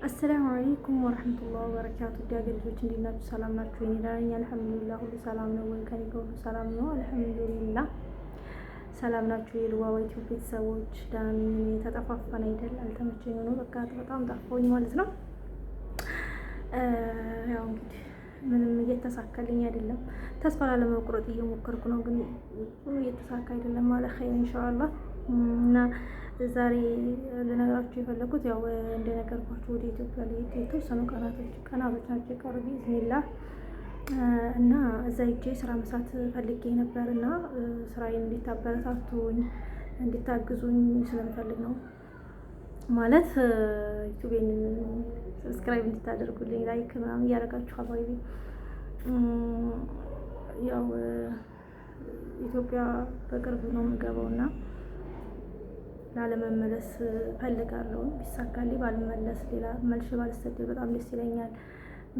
السلام عليكم ورحمة الله وبركاته። የሀገር ልጆች እንዴት ናችሁ? ሰላም ናችሁ? እኔ ደህና ነኝ الحمد لله። ሁሉ ሰላም ነው ወይ? ከኔ ጋር ሁሉ ሰላም ነው الحمد لله። ሰላም ናችሁ? የልዋዋ ኢትዮ ቤተሰቦች ደህና ነኝ። እኔ ተጠፋፋን አይደል? አልተመቸኝ ነው በቃ በጣም ጠፋሁኝ ማለት ነው። ያው እንግዲህ ምንም እየተሳካልኝ አይደለም። ተስፋ ላለመቁረጥ እየሞከርኩ ነው፣ ግን እየተሳካ አይደለም። ማለት خير إن شاء الله። እና ዛሬ ልነግራችሁ የፈለኩት ያው እንደነገርኳችሁ ወደ ኢትዮጵያ ልሄድ የተወሰኑ ቀናቶች ናቸው የቀሩ بإذن الله። እና እዛ ሄጄ ስራ መስራት ፈልጌ ነበር እና ስራዬን እንዲታበረታቱኝ እንዲታግዙኝ ስለምፈልግ ነው። ማለት ዩቲዩቤን subscribe እንድታደርጉልኝ like ምናምን እያደረጋችሁ حبايبي፣ ያው ኢትዮጵያ በቅርብ ነው የምገባው እና ላለመመለስ ፈልጋለሁ። ቢሳካልኝ ባልመለስ ሌላ መልሼ ባልሰደድ በጣም ደስ ይለኛል።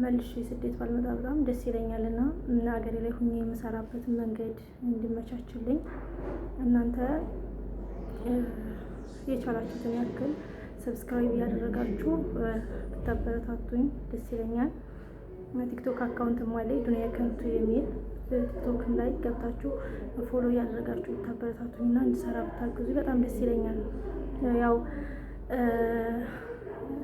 መልሼ ስደት ባልመጣ በጣም ደስ ይለኛል እና እና ሀገሬ ላይ ሁኜ የምሰራበትን መንገድ እንዲመቻችልኝ እናንተ የቻላችሁትን ያክል subscribe እያደረጋችሁ ብታበረታቱኝ ደስ ይለኛል። ቲክቶክ account ም አለ ዱንያ ከንቱ የሚል፣ ቲክቶክም ላይ ገብታችሁ follow እያደረጋችሁ ብታበረታቱኝ እና እንድሰራ ብታግዙ በጣም ደስ ይለኛል። ያው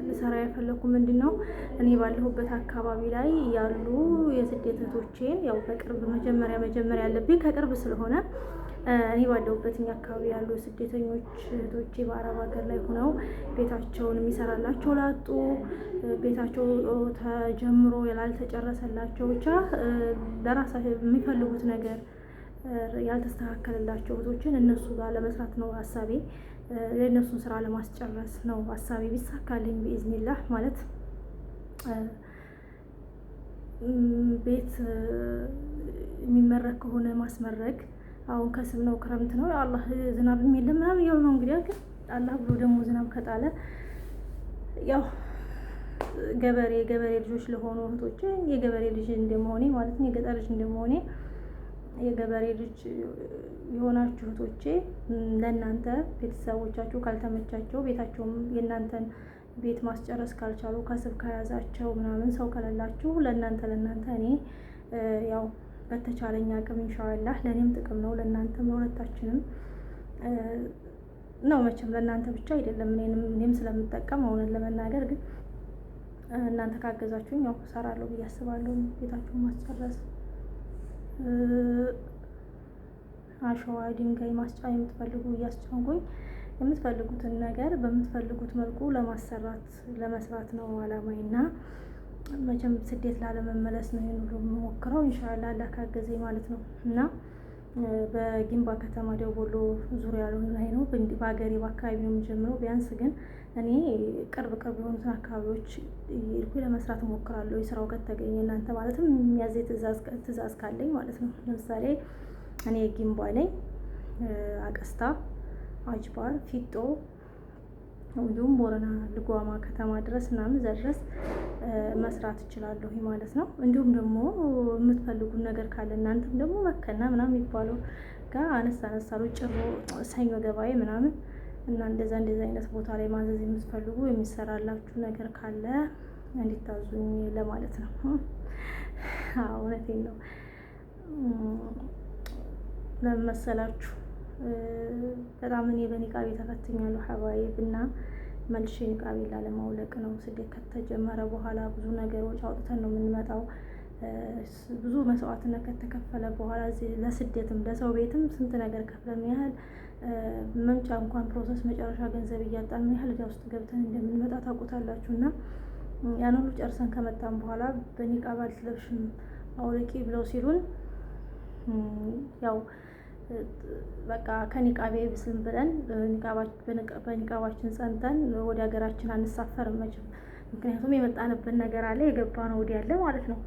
ልሰራ የፈለኩ ምንድን ነው፣ እኔ ባለሁበት አካባቢ ላይ ያሉ የስደት እህቶቼን፣ ያው በቅርብ መጀመሪያ መጀመሪያ ያለብኝ ከቅርብ ስለሆነ፣ እኔ ባለሁበት እኛ አካባቢ ያሉ ስደተኞች እህቶቼ በአረብ ሀገር ላይ ሆነው ቤታቸውን የሚሰራላቸው ላጡ፣ ቤታቸው ተጀምሮ ያልተጨረሰላቸው፣ ብቻ ለራሳቸው የሚፈልጉት ነገር ያልተስተካከለላቸው እህቶችን እነሱ ጋር ለመስራት ነው ሀሳቤ። የእነሱን ስራ ለማስጨረስ ነው ሀሳቤ ቢሳካልኝ بإذن الله። ማለት ቤት የሚመረግ ከሆነ ማስመረግ፣ አሁን ከስም ነው፣ ክረምት ነው፣ አላህ ዝናብም የለም ምናምን እያሉ ነው እንግዲህ። ግን አላህ ብሎ ደግሞ ዝናብ ከጣለ ያው ገበሬ ልጆች ለሆኑ እህቶች፣ የገበሬ ልጅ እንደመሆኔ ማለት ነው፣ የገጠር ልጅ እንደመሆኔ፣ የገበሬ ልጅ የሆናችሁ እህቶቼ ለእናንተ ቤተሰቦቻችሁ ካልተመቻቸው፣ ቤታቸውም የእናንተን ቤት ማስጨረስ ካልቻሉ፣ ከስብ ከያዛቸው ምናምን፣ ሰው ከሌላችሁ ለእናንተ እኔ ያው በተቻለኝ አቅም إن شاء الله ለእኔም ጥቅም ነው ለእናንተም ለሁለታችንም ነው። መቼም ለእናንተ ብቻ አይደለም፣ እኔም ስለምጠቀም እውነት ለመናገር ግን እናንተ ካገዛችሁኝ ያው እሰራለሁ ብዬ አስባለሁ። ቤታችሁን ማስጨረስ፣ አሸዋ ድንጋይ ማስጫ የምትፈልጉ እያስጫንኩኝ የምትፈልጉትን ነገር በምትፈልጉት መልኩ ለማሰራት ለመስራት ነው አላማዬ። እና መቼም ስደት ላለመመለስ ነው ይሄን ሁሉ የምሞክረው إن شاء الله አላህ ካገዘኝ ማለት ነው። እና በጊምባ ከተማ ደቡብ ወሎ ዙሪያ ላይ ነው፣ በሀገሬ በአካባቢ ነው የምጀምረው። ቢያንስ ግን እኔ ቅርብ ቅርብ የሆኑትን አካባቢዎች እየሄድኩ ለመስራት እሞክራለሁ። የስራው ከተገኘ እናንተ ማለትም የሚያዘ ትእዛዝ ካለኝ ማለት ነው። ለምሳሌ እኔ ጊምባ ነኝ፣ አቀስታ፣ አጅባር፣ ፊጦ እንዲሁም ቦረና ልጓማ ከተማ ድረስ ምናምን እዛ ድረስ መስራት እችላለሁ ማለት ነው። እንዲሁም ደግሞ የምትፈልጉት ነገር ካለ እናንተም ደግሞ መከና ምናምን የሚባለው ጋር አነስ አነስ አሉ ጭሮ ሰኞ ገበያ ምናምን እና እንደዛ እንደዛ አይነት ቦታ ላይ ማዘዝ የምትፈልጉ የሚሰራላችሁ ነገር ካለ እንዲታዙኝ ለማለት ነው። አዎ እውነቴን ነው። ለምን መሰላችሁ? በጣም እኔ በኒቃቤ ተፈትኛለሁ حبايب እና መልሼ ኒቃቤ ላለማውለቅ ነው። ስደት ከተጀመረ በኋላ ብዙ ነገሮች አውጥተን ነው የምንመጣው። ብዙ መስዋዕትነት ከተከፈለ በኋላ ለስደትም ለሰው ቤትም ስንት ነገር ከፍለን ያህል መምጫ እንኳን process መጨረሻ ገንዘብ እያጣን ምን ያህል ዕዳ ውስጥ ገብተን እንደምንመጣ ታውቁታላችሁ። እና ያን ሁሉ ጨርሰን ከመጣን በኋላ በኒቃብ አልትለብሽም አውልቂ ብለው ሲሉን ያው በቃ ከኒቃቤ ብስም ብለን በኒቃባችን ጸንተን ወደ ሀገራችን አንሳፈርም መቼም። ምክንያቱም የመጣንበት ነገር አለ፣ የገባ ነው ወዲያ አለ ማለት ነው።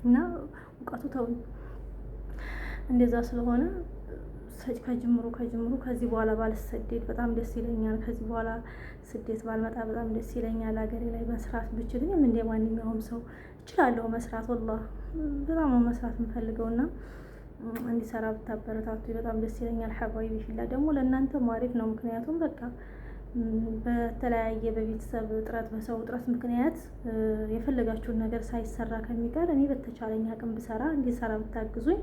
እና እውቀቱ ተውኝ እንደዛ ስለሆነ ከጅምሩ ከዚህ በኋላ ባልሰደድ በጣም ደስ ይለኛል። ከዚህ በኋላ ስደት ባልመጣ በጣም ደስ ይለኛል። ሀገሬ ላይ መስራት ብችል እኔም እንደ ማንኛውም ሰው እችላለሁ መስራት። والله በጣም ነው መስራት የምፈልገውና እንዲሰራ ብታበረታቱ በጣም ደስ ይለኛል። حبايبي في الله ደግሞ ለእናንተ አሪፍ ነው። ምክንያቱም በቃ በተለያየ በቤተሰብ እጥረት በሰው እጥረት ምክንያት የፈለጋችሁን ነገር ሳይሰራ ከሚቀር እኔ በተቻለኝ አቅም ብሰራ እንዲሰራ ብታግዙኝ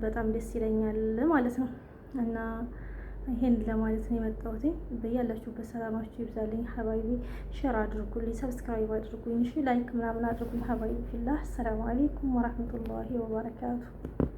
በጣም ደስ ይለኛል ማለት ነው። እና ይሄን ለማለት ነው የመጣሁት። በያላችሁበት ሰላማችሁ ይብዛልኝ። حبايبي share አድርጉልኝ፣ subscribe አድርጉኝ፣ እሺ like ምናምን አድርጉኝ። حبايبي في الله السلام عليكم ورحمة الله وبركاته።